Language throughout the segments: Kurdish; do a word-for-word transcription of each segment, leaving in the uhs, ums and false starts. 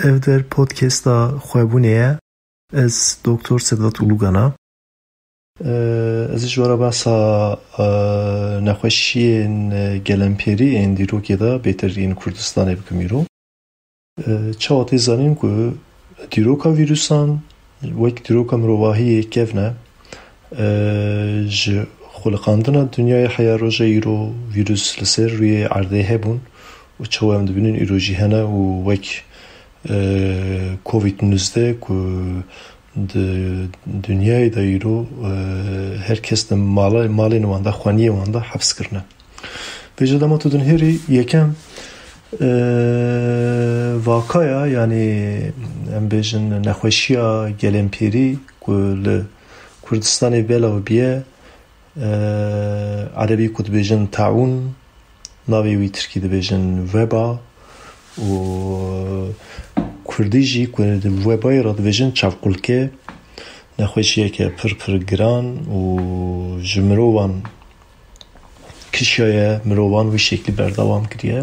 Ev der podcasta xwebûnê ye. Ez Doktor Sedat Ulugan a. Ee, ez ji we re behsa, e, nexweşiyên, e, gelemperî ên dîrokê de bêtir yên Kurdistanê bikim îro. Ee, çawa tê zanîn ku dîroka vîrusan wek dîroka mirovahiyê kevn e. Ee, ji xuliqandina dinyayê heya roja îro vîrus li ser rûyê erdê hebûn û çawa em dibînin îro jî hene û wek, e, Covid nozdeh ku di dinyayê de îro, e, her kes di mala-, malên wan de, xweniyê wan de heps kirine. Vêca dema tu dinihêrî yekem, e, vakaya, yanî em bêjin nexweşiya gelemperî ku li Kurdistanê belav biye, e, erebî ku dibêjin taûn, navê wî tirkî dibêjin weba û kurdî jî ku di webayê re dibêjin çavqulke, nexweşiyeke pir pir giran û ji mirovan kişiyaye, mirovan wî şeklî berdewam kiriye.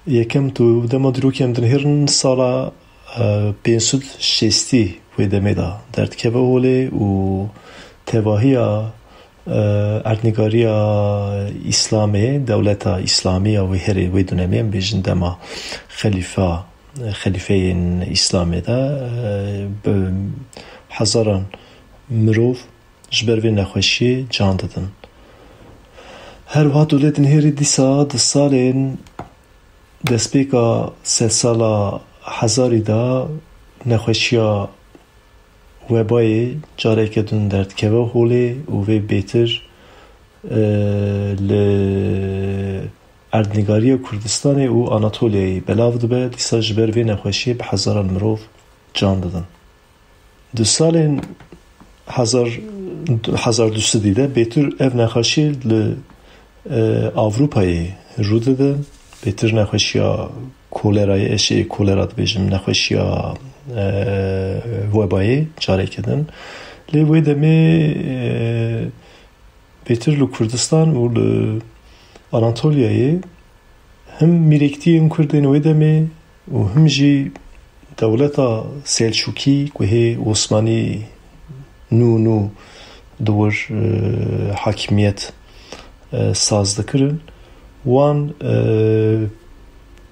Yekem tu dema dîrokê em dinihêrin sala, e, pênc sed şêstî wê demê de derdikeve holê û tevahiya, e, erdnîgariya Îslamê, dewleta Îslamî ya wê herê, wê dönemê, em bêjin dema xelîfa, xelîfeyên Îslamê de, e, bi hezaran mirov ji ber vê nexweşiyê can didin. Her wiha tu lê dinihêrî dîsa di salên destpêka sedsala hezarî de nexweşiya webayê careke din derdikeve holê û vê bêtir, e, li erdnîgariya Kurdistanê û Anatoliyayê belav dibe, dîsa ji ber vê nexweşiyê bi hezaran mirov can didin. Di salên hezar, hezar du sedî de bêtir ev nexweşî li, e, Avrupayê rû dide. Bêtir nexweşiya kolerayê, ez ê kolera dibêjim, nexweşiya, e, webayê careke din. Lê wê demê, e, bêtir li Kurdistan û li Anatoliyayê him mîrektiyên Kurdên wê demê û him jî dewleta Selçukî ku hê Osmanî nû nû di wir, e, hakimiyet, e, saz dikirin, wan, e,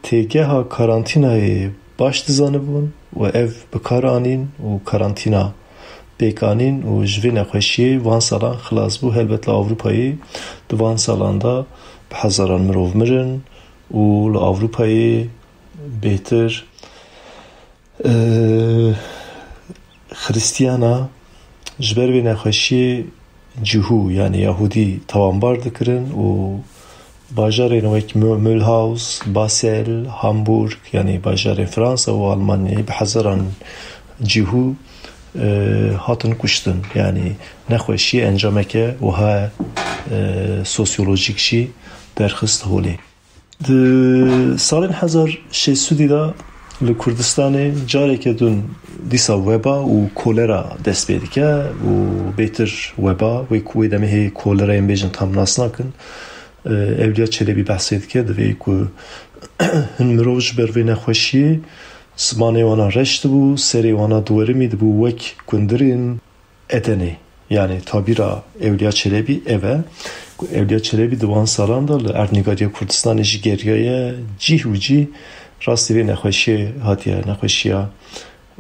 têgeha karantînayê baş dizanibûn û ev bi kar anîn û karantîna pêk anîn û ji vê nexweşiyê van salan xilas bû. Helbet li Ewropayê di van salan de bi hezaran mirov mirin û li Ewropayê bêtir, e, Xiristiyana ji ber vê nexweşiyê cihû, yanî Yahûdî tawanbar dikirin û bajarên wek Mü-, Mülhaus, Basel, Hamburg, yanî bajarên Fransa û Almanyayê bi hezaran cihû, e, hatin kuştin. Yanî nexweşiyê encameke wiha, e, sosyolojîk jî derxist holê. Di salên hezar şeş sedî de li Kurdistanê careke din dîsa weba û kolera dest pê dike û bêtir weba, wê ku wê demê hê kolerayê em bêjin tam nas nakin. E, Ewliya Çelebî behsê dike, divê ku hin mirov ji ber vê nexweşiyê zimanê wana reş dibû, serê wana diwerimî dibû wek gundirên Edenê. Yanî tabîra Ewliya Çelebî ev e, ku Ewliya Çelebî di wan salan de li erdnîgariya Kurdistanê jî geriyaye cih û cih rastî vê nexweşiyê hatiye, nexweşiya,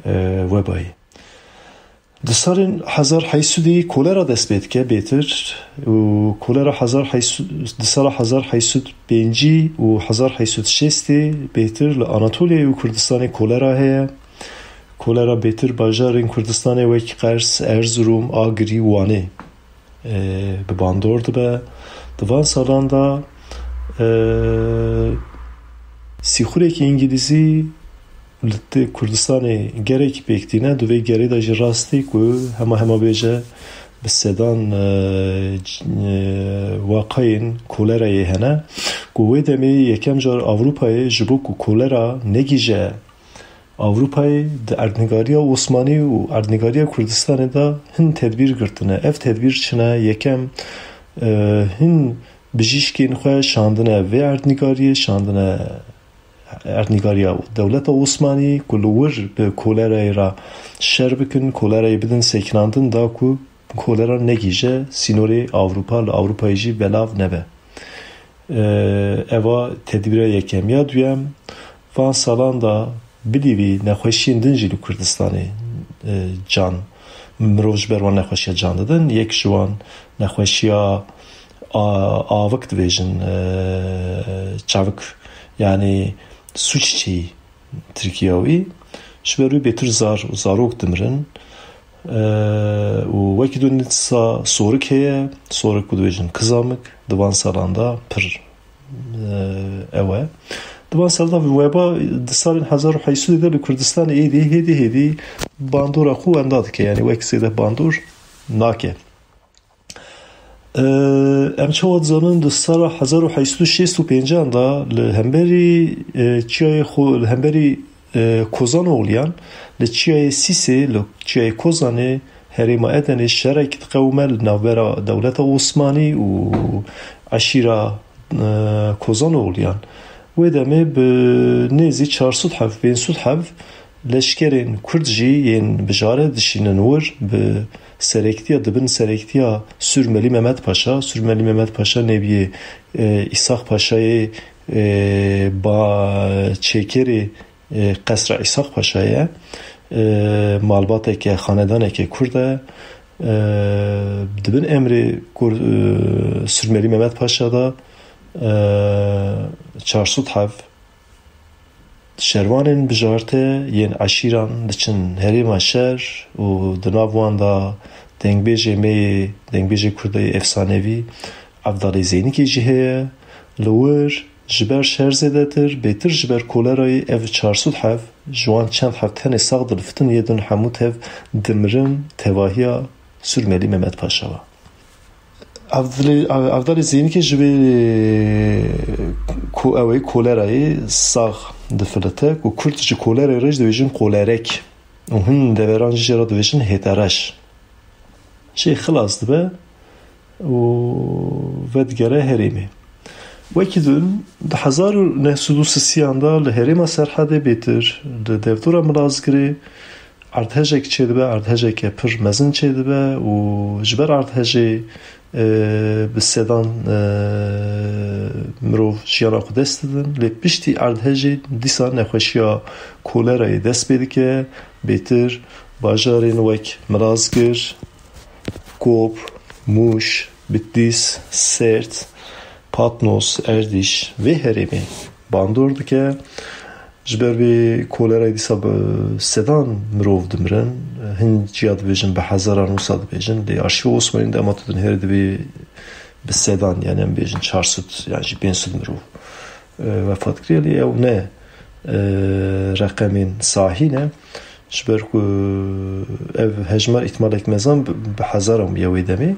e, webayê. Di salên hezar heyşt sedî kolera dest pê dike bêtir û kolera hezar heyşt sed, di sala hezar heyşt sed pêncî û hezar heyşt sed şêstî bêtir li Anatoliyayê û Kurdistanê kolera heye. Kolera bêtir bajarên Kurdistanê wek Qers, Erzurum, Agirî, Wanê, e, bi bandor dibe. Di van salan de, e, sîxurekî îngilîzî li te-, Kurdistanê gerek pêk tîne, di vê gerê de jî rastî ku hema hema bêje bi sedan, e, c-, e, waqayên kolerayê hene, ku wê demê yekem car Ewropayê ji bo ku kolera negihîje Ewropayê, di erdnîgariya Osmanî û erdnîgariya Kurdistanê de hin tedbîr girtine. Ev tedbîr çi ne? Yekem, e, hin bijîşkên xwe şandine vê erdnîgariyê, şandine erdnîgariya dewleta Osmanî ku li wir bi kolerayê re şer bikin, kolerayê bidin sekinandin, da ku kolera negihîje sînorê Ewropa, li Ewropayê jî belav nebe. E, eva tedbîra yekem. Ya duyem, van salan de bilî vî nexweşiyên din jî li Kurdistanê, e, can, mirov ji ber wan nexweşiya can didin. Yek ji wan nexweşiya a-, avik dibêjin, e, çavik, yanî su çiçeği Tirkiya wî. Ji ber wî bêtir zar û zarok dimirin. E, û wekî din dîsa sorik heye, sorik ku dibêjin kizamik, di van salan de pir, e, ew e. Di van salan de weba di salên hezar û heyt sed de li Kurdistanê êdî hêdî hêdî bandora xwe wenda dike, yanî wek zêde bandor nake. E, em çawa dizanin, di sala hezar û heyt sed û şêst û pêncan de li hemberî, e, çiyayê xwe, li hemberî, e, Kozan Oxliyan, li çiyayê Sîsê, li çiyayê Kozanê herêma Edenê şerekî diqewime li navbera dewleta Osmanî û eşîra, e, Kozan Oxliyan. Wê demê bi nêzî çar sed heb, pênc sed heb leşkerên Kurd jî yên bijare dişînin wir, bi serektiya, dibin serektiya Sûrmelî Mehmet Paşa. Sûrmelî Mehmet Paşa nebiyê, e, Îsaq Paşayê, e, ba-, çêkerê, e, Qesra Îsaq Paşa ye. E, malbateke, xanedaneke Kurd e. E, dibin emrê Kur-, e, Sûrmelî Mehmet Paşa de, e, çar sed heb şervanên bijarte yên eşîran diçin herêma şer û di nav wan de dengbêjê me yê, dengbêjê Kurdê efsanevî Evdalê Zeynikê jî heye. Li wir ji ber şer zêdetir, bêtir ji ber kolerayê ev çar sed heb, ji wan çend heb tenê sax diliftin, yê din hemû tev dimirin tevahiya Sûrmelî Mehmet Paşa ve. Evdalê, Evdalê Zeynikê ji vê ko-, ew ê kolerayê sax difilite, ku Kurd ji kolerayê re jî dibêjin kolerek. Û hin deveran jî jê re dibêjin hêtereş. Jê xilas dibe û vedigere herêmê. Wekî din, di hezar û neh sed û sisiyan de li herêma Serhedê bêtir, li derdora Milazgirê, erdhejek çêdibe, erdhejeke pir mezin çêdibe û ji ber erdhejê, e, bi sedan, e, mirov jiyana xwe dest didin. Lê piştî erdhejê dîsa nexweşiya kolerayê dest pê dike. Bêtir bajarên wek Milazgir, Kop, Mûş, Bitlis, Sêrt, Patnos, Erdîş vê herêmê bandor dike. Ji ber vê kolerayê dîsa bi sedan mirov dimirin. Hin ciya dibêjin, bi hezaran wisa dibêjin. Lê arşîva Osmanî de, ema tu dinêrî, divê bi sedan, yani em bêjin çar sed, yani jî pênc sed mirov, e, wefat kiriye. Lê ew ne, e, reqemên sahî ne. Ji ber ku ev hejmar îhtimalek mezin bi, bi hezaran bûye wê demê.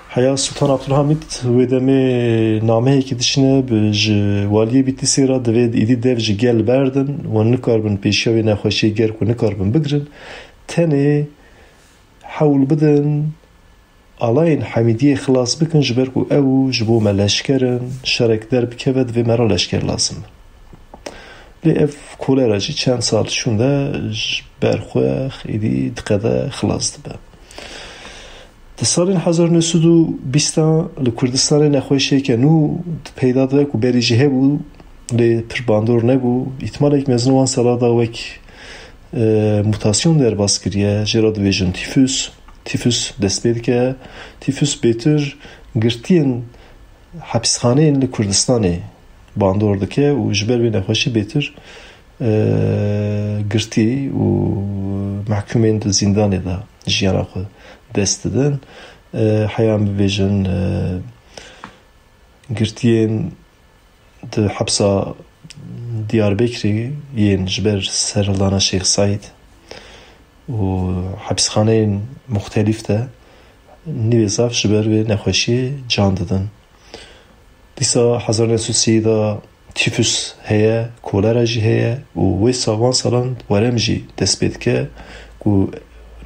Heya Sultan Abdulhamîd wê demê nameyekî dişîne bi, ji waliyê Bîtlisê re, divê îdî dev ji gel berdin, wan nikaribin pêşiya wê nexweşiyê ger ku nikaribin bigirin. Tenê hewl bidin alayên Hemîdiyê xilas bikin, ji ber ku ew ji bo me leşker in, şerek derbikeve, divê me re leşker lazim in. Lê ev kolera jî çend sal şûnde ji ber xwe êdî diqede, xilas dibe. Di salên hezar neh sed û bîstan li Kurdistanê nexweşiyeke nû peyda dibe ku berî jî hebû, lê pir bandor nebû. Îhtimalek mezin wan sala da wek, e, mutasyon derbas kiriye, jê re dibêjin tîfus. Tîfus dest pê dike. Tîfus bêtir girtiyên hepîsxaneyên li Kurdistanê bandor dike û ji ber vê nexweşî bêtir, e, girtî û mehkûmên di zîndanê de jiyana xwe dest didin. E, heya em bibêjin, e, girtiyên di hepsa Diyarbekirê yên ji ber serhildana Şêx Seîd û hepîsxaneyên muxtelîf de nîvê zaf ji ber vê nexweşiyê can didin. Dîsa hezar neh sed û sî de tîfus heye, kolera jî heye û wê sa-, van salan werem jî dest pê dike ku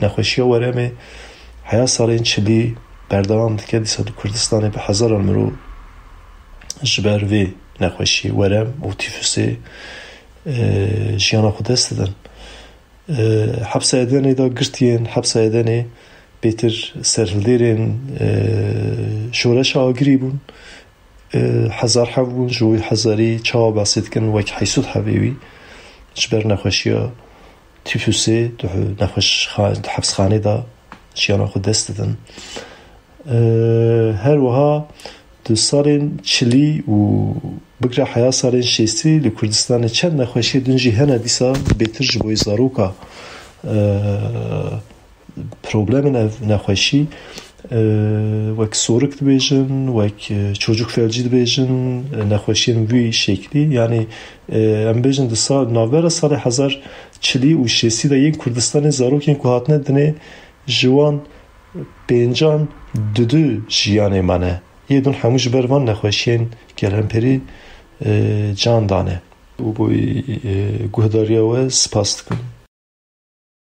nexweşiya weremê heya salên çilî berdewam dike. Dîsa di Kurdistanê bi hezaran mirov ji ber vê nexweşiyê, werem û tîfusê, e, jiyana xwe dest didin. E, hepsa Edenê de girtiyên hepsa Edenê bêtir serhildêrên, e, şoreşa agirî bûn. E, hezar hev bûn, ji wî hezarî çawa behsê dikin wek heysûd hebê wî ji ber nexweşiya tîfusê di nexweşxa-, di hepsxanê de jiyana xwe dest didin. E, her wiha di salên çilî û bigre heya salên şêstî li Kurdistanê çend nexweşiyê din jî hene dîsa bêtir ji bo zaroka, e, problemin ev nexweşî, e, wek sorik dibêjin, wek, e, çocuk felcî dibêjin, e, nexweşiyên vî şeklî. Yanî, e, em bêjin di sal, navbera salê hezar çilî û şêstî de yên Kurdistanê zarokên ku hatine dinê ji wan pêncan dudu jiyanê mane. Yê din hemû ji ber van nexweşiyên gelemperî, e, can dane. Û bo, e, guhdariya we spas dikim.